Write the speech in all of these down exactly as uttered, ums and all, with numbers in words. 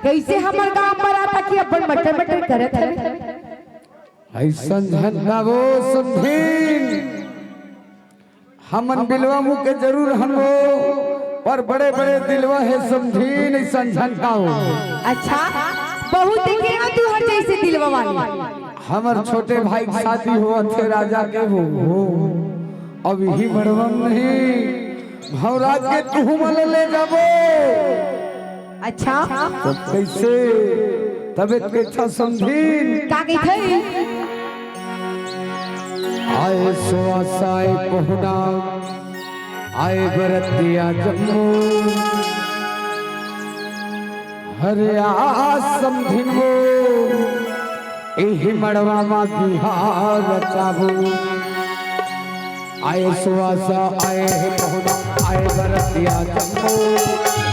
कइसे हमर गांव पर आता कि अपन मटर मटर करत हवे? अइसन झन ना वो समधिन, हमन बिलवा मुँह के जरूर हन वो, पर बड़े बड़े दिलवा हे समधिन, अइसन झन ना वो। अच्छा, बहुत देखे हो तू हर जइसे दिलवा वाली। हमर छोटे भाई के शादी होवत हे राजा के वो, वो। अब इही मड़वा म नहीं, भौराज के तुहू मन ल ले जाबो। अच्छा। तब कइसे? तबे त कहिथंव समधिन। का कहिथे? आए सुवास आए पहुना, आए बरतिया जम्मो। अरे आ समधिन वो, इही मड़वा म बिहाव रचाबो। आए सुवास आए हे पहुना, आए बरतिया जम्मो।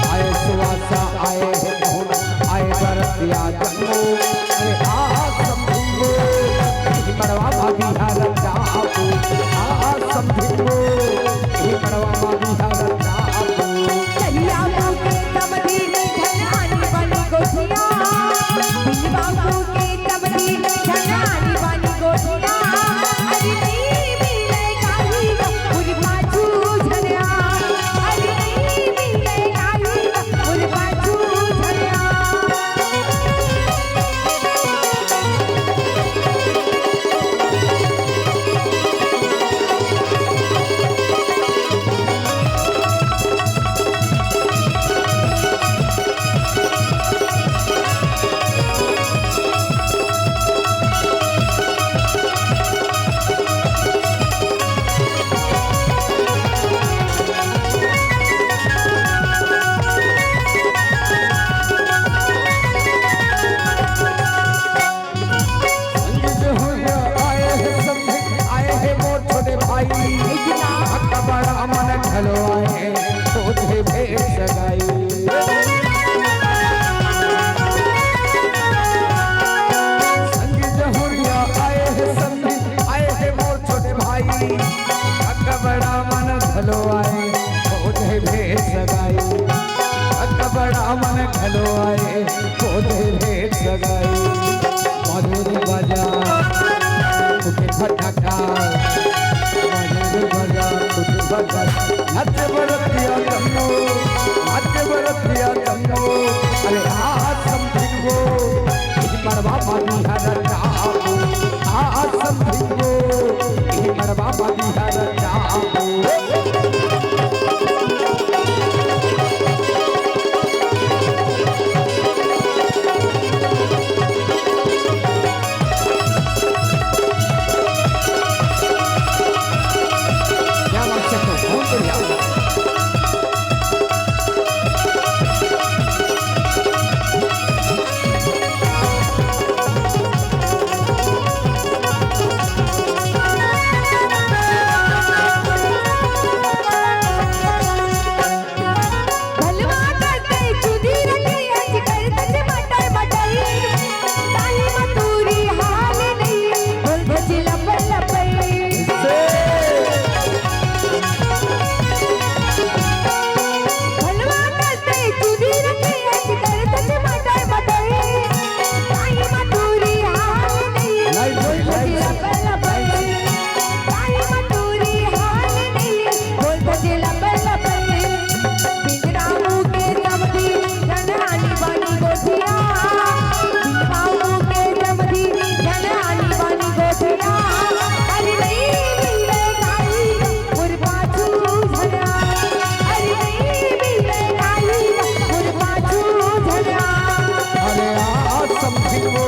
आए सुवास आए हे पहुना, आए बरतिया जम्मो। अरे आ समधिन वो, इही मड़वा म बिहाव रचाबो। आ समधिन वो, इही मड़वा म बिहाव रचाबो। कहिया मुँह के समधिन झन आनी बानी गोठिया। बिन बाबू के समधिन झन आनी बानी गोठिया। अरे नहीं मिले काली गा, उर पाछू झन आ। अरे नहीं मिले काली गा, उर पाछू झन आ। संगी जहुरिया आए हे समधिन, आए हे मोर छोटे भाई। अकबड़ा मन घलो आए, तोते भेंट सगाई। संगी जहुरिया आए हे समधिन, आए हे मोर छोटे भाई। अकबड़ा मन घलो आए, तोते भेंट सगाई। अकबड़ा मन घलो आए, तोते भेंट सगाई। मधुर बजा, उठे फटाका। मधुर बजा, उठे फटाका। नाचे बरतिया जम्मो, नाचे बरतिया जम्मो। अरे आ समधिन वो, इही मड़वा म बिहाव रचाबो। आ समधिन वो, इही मड़वा म बिहाव रचाबो। क्या बात है, बहुत बढ़िया। भलवा करते चुदी रखे, आज कर दे मटर मटर। ताई मतूरी हाल नहीं, बोल दे लपर लपर। भलवा करते चुदी रखे, आज कर दे मटर मटर। ताई मतूरी हाल नहीं, बोल दे लपर लपर। ताई मतूरी हाल नहीं, बोल दे लपर लपर। बिन रामू के समधी, झन आनी बानी गोठिया। बिन रामू के समधी, झन आनी बानी गोठिया। अरे नहीं मिले काली, उर पाछू झना। अरे नहीं मिले काली, उर पाछू झना। अरे आ समधी वो,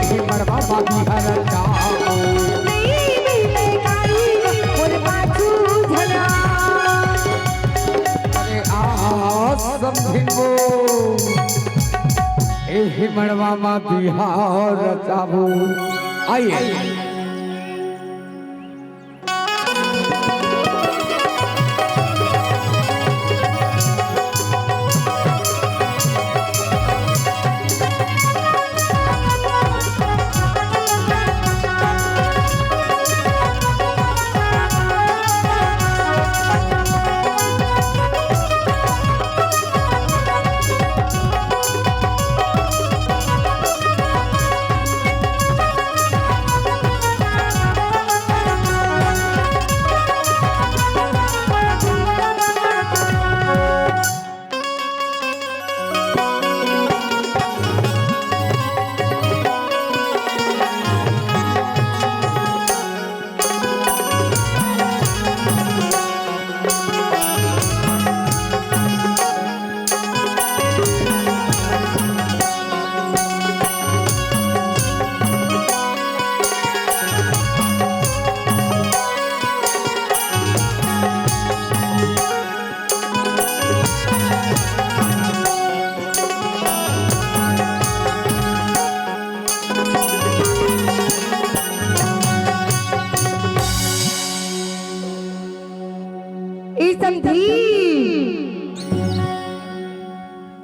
इही मड़वा म बिहाव रचाबो। नहीं मिले काली, उर पाछू झना। अरे आ समधिन वो, इही मड़वा म बिहाव रचाबो। आइए।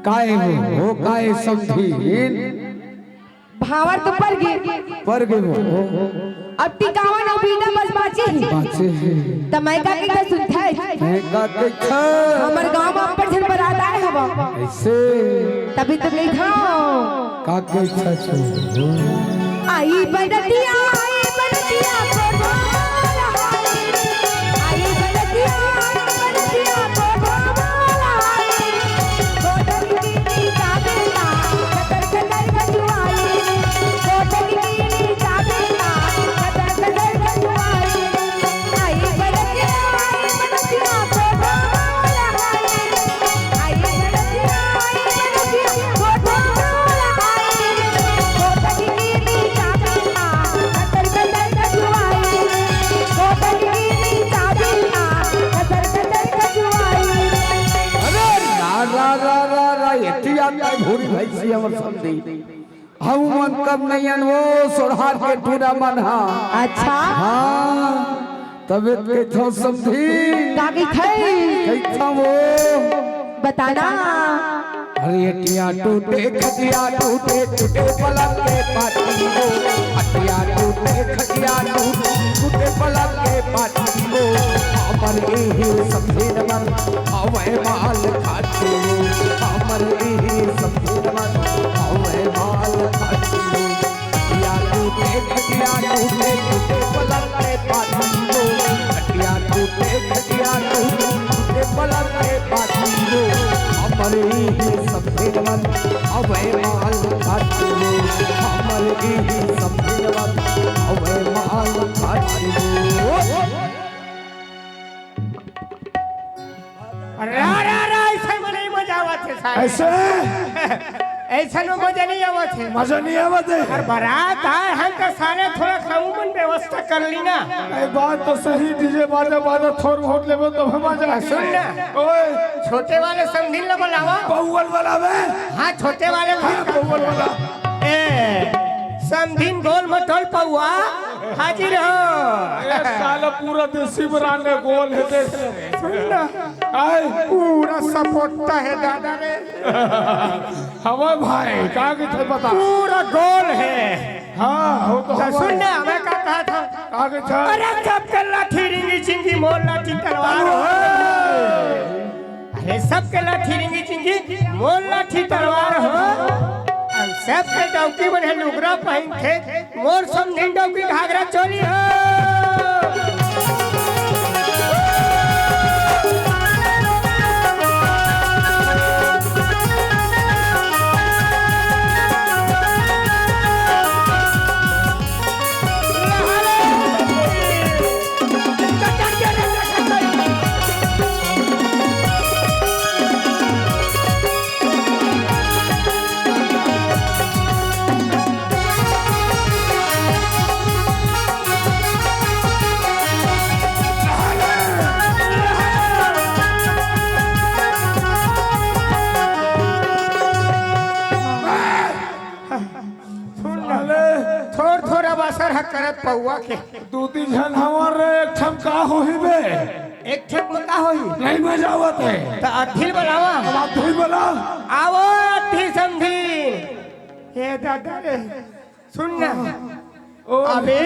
काय हो, हो काय समधिन? भांवर तो पर गे। पर गे हो। अब टिकावन अउ बीटा बस बाँचे हे। बाँचे हे। त मैं का कहिथँव सुनथस? मैं का कहिथँव? हमर गाँव म अब्बड़ झन बरात आए हवय। अइसे? तभी तो कहिथँव। का कहिथस? आई बरतिया, आई बरतिया, कोठा वाला आई। आई बरतिया, आई बरतिया, कोठा वाला आई। कोठा की कीली चाबी ना, कतर कतर खजुआई। कोठा की कीली चाबी ना, कतर कतर खजुआई। आई बरतिया, आई बरतिया, कोठा वाला आई। अरे रा, रा, रा, रा, रा, एती आता भूरी भैंसी हमर समधी। हमू मन कम नइ अन वो सोढ़ार के टूरा मन हा। अच्छा। हाँ, तबे त कहिथँव समधी। का कहिथस? कहिथँव वो। बताना। अरे एटिया टूटे, खटिया टूटे, टूटे पलंग के पाटी वो। खटिया टूटे, खटिया टूटे, टूटे पलंग के पाटी वो। हमर इही समधिन मन हवय माल खाटी वो। हमर इही समधिन मन हवय माल खाटी वो। खटिया टूटे, खटिया टूटे, टूटे पलंग के पाटी वो। खटिया टूटे, खटिया टूटे, टूटे पलंग के पाटी वो। हमर इही समधिन मन हवय माल खाटी वो। हमर इही समधिन मन हवय माल खाटी वो। अरे, अरे, अरे, अइसे म नइ मजा आवत हे सारे। अइसे? अइसे म मजा नइ आवत हे। मजा नइ आवत हे। अरे, बरात आए हन त सारे थोड़ा कम मन व्यवस्था कर ली ना। ए, बात तो सही, डीजे बाजा बाजा थोर बहुत लेबे तो मजा आही। सुन ना। ओए। छोटे वाले समधिन ला बुलावा। पौवल वाला बे। हाँ, छोटे वाले हाँ, पौवल वाला। ए, समधिन गोल मटोल पौवा। हाजिर हो। ए, साला पूरा देसी brand हे, गोल हे, देसी। सुन ना। आए। पूरा सपोटा हे दादा रे। हवा भाई, का कहिथे बता? पूरा गोल हे। हाँ, वो तो त हवा सुन हे। ना, मैं का कहिथँव? का कहिथे? अरे सबके लाठी रिंगी चिंगी, मोर लाठी तलवार हो। अरे सबके लाठी रिंगी चिंगी, मोर लाठी तलवार हो। अब सबके डौकी मन हे लुगरा पहिनथे, मोर समधिन डौकी घाघरा चोली हो। सुन ना। अरे। थोर थोर अब असर ह करत पौवा के। दू तीन झन हवन रे, एक ठन का होही बे? एक ठन म का होही? नइ मजा आवत हे। त अद्धी ल बलावा। अब अद्धी ल बला। आवो अद्धी समधिन। हे दादा रे, सुन ना। ओ। अबे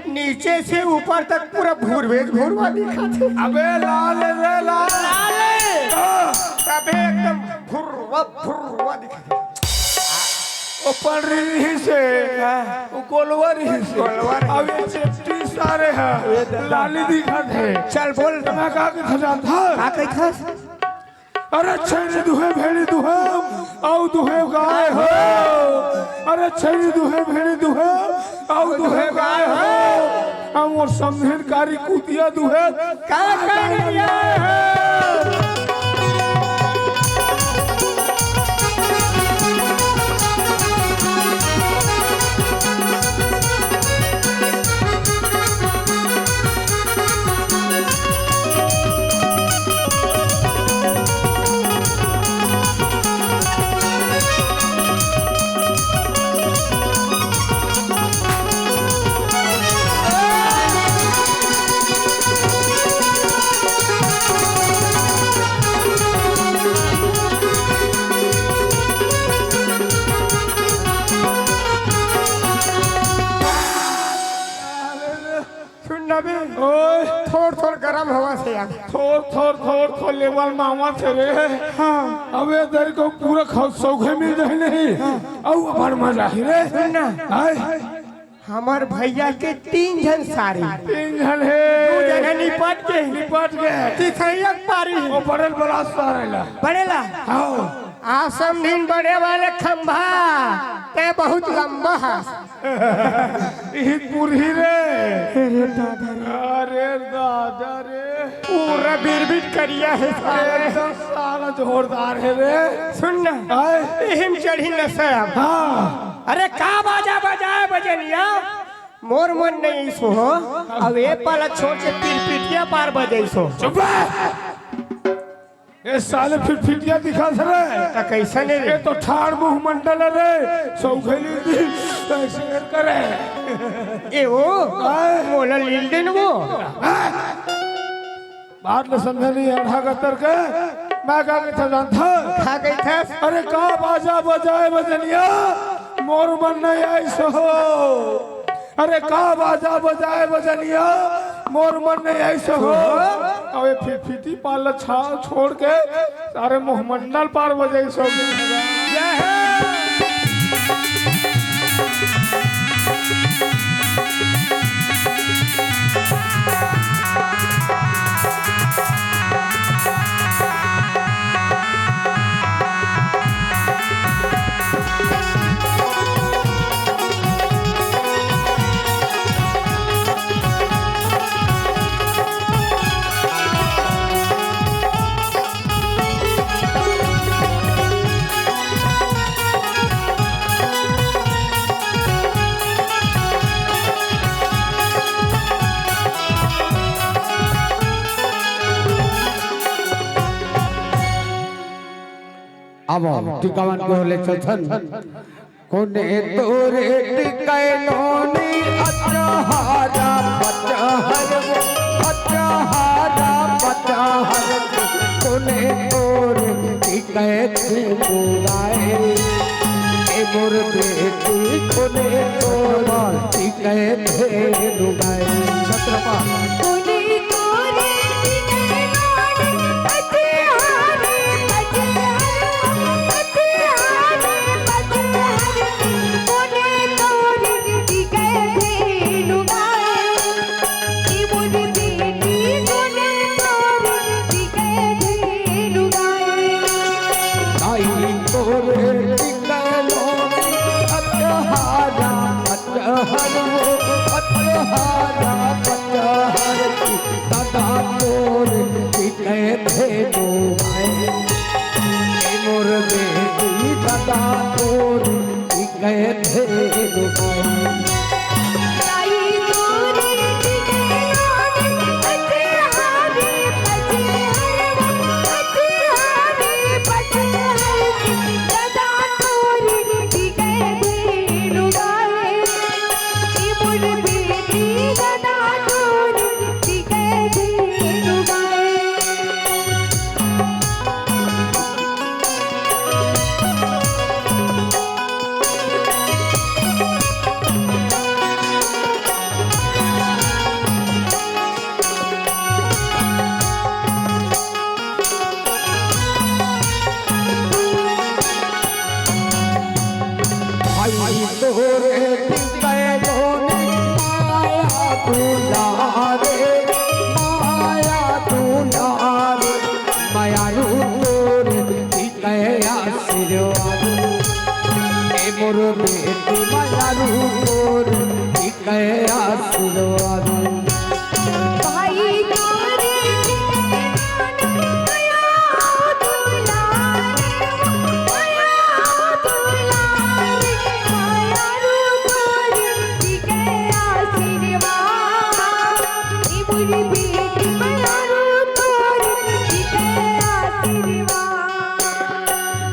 नीचे से ऊपर तक पूरा भुरवेज भुरवा दिखत हे। अबे लाल रे लाल। लाल। हाँ। अबे एकदम भुरवा भुरवा दिखत हे। ओ पड़री रहिसे, हाँ। ओ गोलवा रहिसे। गोलवा रहिसे। अब ये चेपटी सारे हे, ए दादा। लाली दिखत हे। चल बोल। त मैं का कहिथँव जानथस? का कहिथस? अरे छेरी दुहे भेड़ी दुहे, अउ दुहे गाय हो। अरे छेरी दुहे भेड़ी दुहे, अउ दुहे गाय हो। अउ मोर समधिन कारी कुतिया दुहे, का कर लिया है? थोर थोर थोर थोर लेवल मावा थे रे। हाँ। अबे तेरे को पूरा खा सौघे मिल जाए नहीं। हाँ। अउ अपन मजा ही रे। सुन ना। हाय। हमर भैया के तीन झन सारी। तीन झन हे। दू झन निपट के। निपट के। तीसरा एक पारी। वो बड़ल बड़ा सारे ला। बड़ेला। हाँ। आसम दिन बड़े वाले खंभा, ते बहुत लंबा है। इही पूरी रे। अरे दादा रे। अरे दादा रे। पूरा बिरबिट करिया है साले। एकदम साला जोरदार है रे। सुन ना। हाय। इहिम चढ़ी नशा अब। हाँ। अरे का बाजा बजाए बजनिया, मोर मन नहीं सो हो। अब ये पाला छोड़ के पिरपिटिया पार बजे सो। चुप रह। ए साले फिटफिटिया दिखा थे रे। त कैसन हे रे? ए तो ठाड़ मुंह मंडल हे रे। सौखेली दी ऐसे करे। ए वो? आय। मोला लील दिन वो। आय। बात ल समझे नहीं, अढ़ा गतर के। मैं का कहिथंव जानथस? का कहिथस? अरे का बाजा बजाए बजनिया, मोर मन नहीं आइस हो। अरे का बाजा बजाए बजनिया, मोर मन नहीं आइस हो। अबे फिटफिटी पाला छा छोड़ के सारे मोहमंडल पार बजाइस हो। जय हे। अब टीका मन के होले चलथन। कोने तोरे टिकै नोनी अचहारा पचहर वो, अचहारा पचहर। कोने तोरे टिकै धेनु गाय, ए मोर बेटी कोने तोरे टिकै धेनु गाय। छत्रपा। कोने तोरे टिकै नोनी अचहारा पचहर। मोर बेटी दादा तोर टिकै धेनु गाय। भाई तोरे टिकै नोनी माया दुलारे, माया दुलारे, माया रू तोरे टिकै आशीर्वाद। ए मोर बेटी माया रू तोरे टिकै आशीर्वाद। भाई तोरे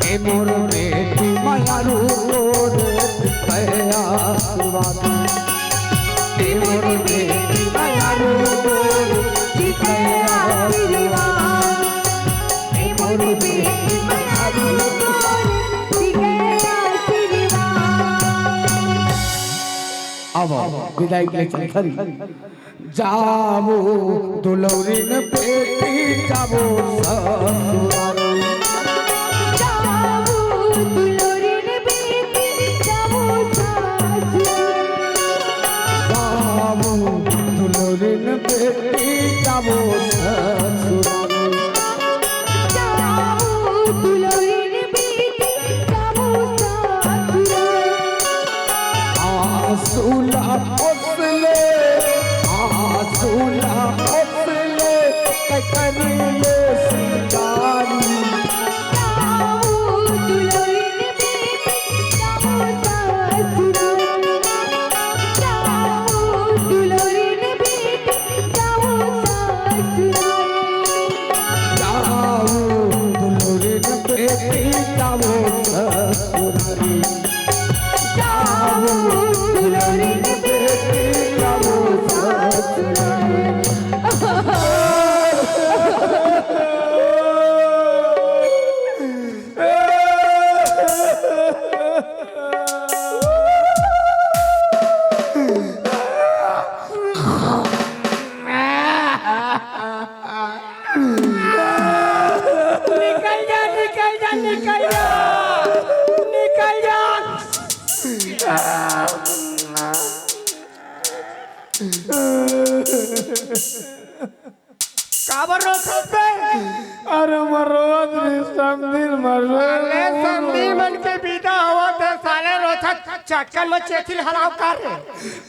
ए मोर बेटी माया रू तोरे टिकै आशीर्वाद। ए मोर बेटी माया रू तोरे टिकै आशीर्वाद। ए मोर बेटी माया रू तोरे टिकै आशीर्वाद। अब विदाई के लिए चल खड़ी। जाबो दुलौरिन बेटी, जाबो ससुरारी। जाबो दुलौरिन बेटी, जाबो ससुरारी। जाबो दुलौरिन बेटी, जाबो ससुरारी। जाबो दुलौरिन बेटी, जाबो ससुरारी। आँसू ला पोसले, आँसू ला पोसले, ककरी ले सिंगारी। जाबो दुलौरिन बेटी, जाबो ससुरारी। जाबो दुलौरिन बेटी, जाबो ससुरारी। जाबो दुलौरिन बेटी, जाबो ससुरारी। जाबो दुलौरिन बेटी, जाबो ससुरारी। निकल जा, निकल जा, निकल जा, निकल जा। काबर रोथस बे? अरे, मैं रोवत रही, समधी मर रहे। अरे, समधी मन के बिदा होवत हे, साले रोथस, चटकन में चेथी ल हलाव कर रे।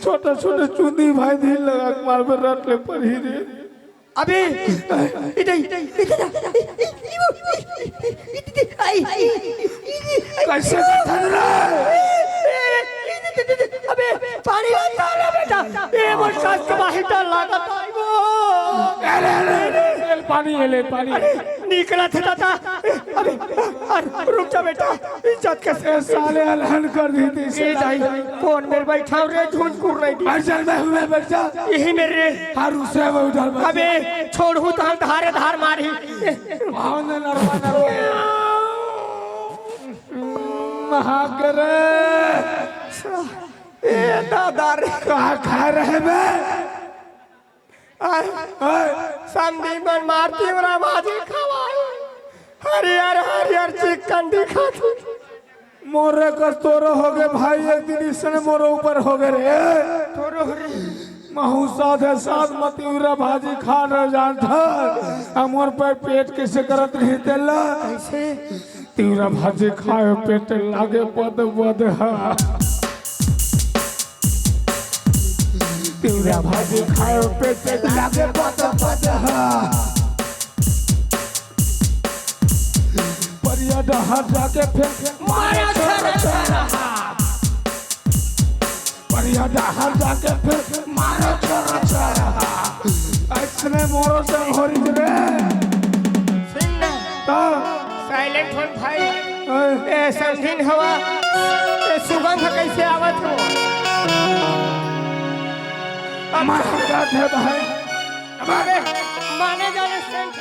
छोटा छोटा चुंदी भाई, धीर लगा के मारबे, रट ले परही रे। अबे, इधर, इधर, इधर, आई, आई, आई, आई, कैसे बदल रहा है? अबे, पानी ला, ताला बेटा। ए, मोर कस के बाहिर डर लागत हे, आई वो। अरे, अरे, अरे, ले पानी, ले पानी। अरे, निकलत हे दादा। अबे, अरे, रुक जा बेटा, इज्जत के ए, साले अलहन कर दी थी, ए, दाई, कोन मेर बैठा रे, झुंझकुर नहीं दी। अरे, चल, मैं, मैं बैठ जा। यही मेर रे। हाँ, रुक से, मैं उधर बैठ जा। अबे, छोड़हूँ त हम धारे धार मारही। भाव ने नरवा नरवा। महागरे। ए दादा रे। कहाँ खा रहे बे? आय, आय। समधी मन मारती हमरा भाजी खवाई। हरियर हरियर चिकन दिखत। मोरे कस तोरो होगे भाई, एक दिन इसने मोरो ऊपर होगे रे। तोरो रे। महू साथे साथ म तिवरा भाजी खा न जानत हस। अ मोर पे पेट कइसे करत रही तेला। कइसे? तिवरा भाजी खाए पेट लागे बद बद हा। तिवरा भाजी खाए पेट लागे बद बद हा। परिया डहर जाके फेर मारे छर छर हा। परिया डहर जाके फेर मारे छर छर हा। अइसने मोरो संग होरी रे। सुन ना। का? साइलेंट हो भाई। ए। ए, समधिन हवा। ए, सुगंध कइसे आवत हो? मार जात हे भाई। अबे, माने जाने सेंट